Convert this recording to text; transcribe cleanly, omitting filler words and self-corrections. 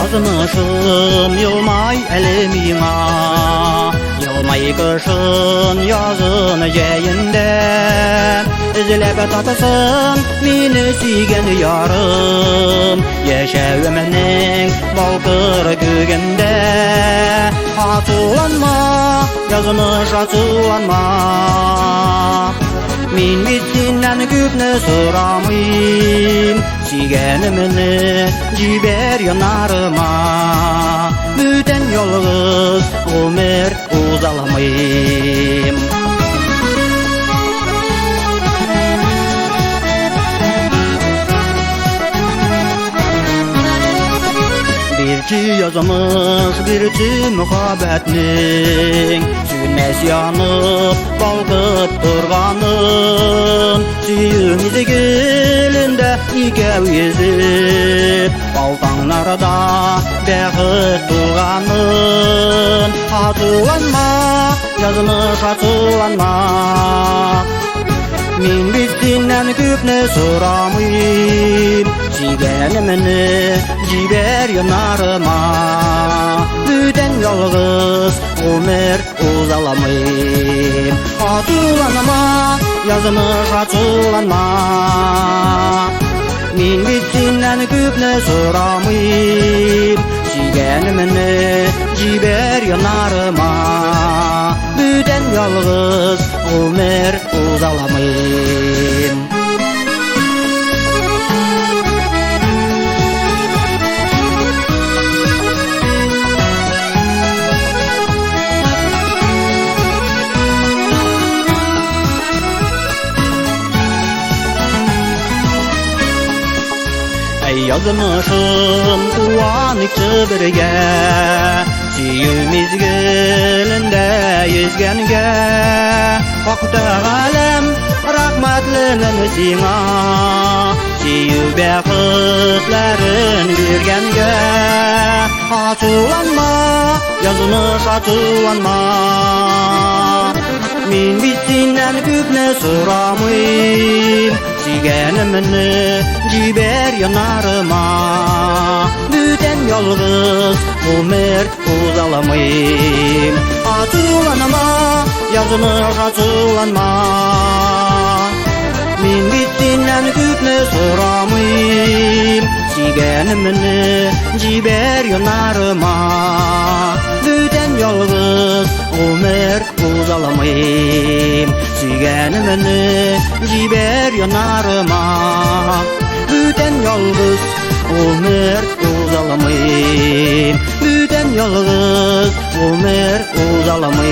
Язмышым елмай әле миңа, елмай кышын, язын, җәендә. Эзләп тапсын мине сөйгән ярым, яшәвемнең балкыр күгендә. Ачуланма, язмыш, ачуланма. Мин бит синнән күпне сорамыйм, сөйгәнемне җибәр янарыма. Бүтән ялгыз гомер узаламыйм. Бирче язмыш, бирче мөхәббәтнең сүнмәс янып, балкып торганын. Сөю мизгелендә икәү йөзеп, ал таңнарда бәхет тулганын. Ачуланма, язмыш, ачуланма. Мин бит синнән күпне сорамыйм, сөйгәнемне җибәр янарыма. Бүтән ялгыз гомер узаламыйм. Ачуланма, язмыш, ачуланма. Мин бит синнән күпне сорамыйм, сөйгәнемне җибәр янарыма. Бүтән ялгыз гомер узаламыйм. Әй, язмышым, куанычы бергә, сөю мизгелендә йөзгәнгә. Хак Тәгаләм, рәхмәтлемен сиңа, сөю бәхетләрен биргәнгә. Ачуланма, язмыш, ачуланма. Мин бит синнән күпне сорамыйм, сөйгәнемне җибәр янарыма. Бүтән ялгыз гомер узаламыйм. Ачуланма, язмыш, ачуланма. Мин бит синнән күпне сорамыйм, сөйгәнемне җибәр янарыма. Бүтән ялгыз гомер узаламыйм. Сөйгәнемне җибәр янарыма. Бүтән ялгыз гомер узаламыйм. Бүтән ялгыз гомер узаламыйм.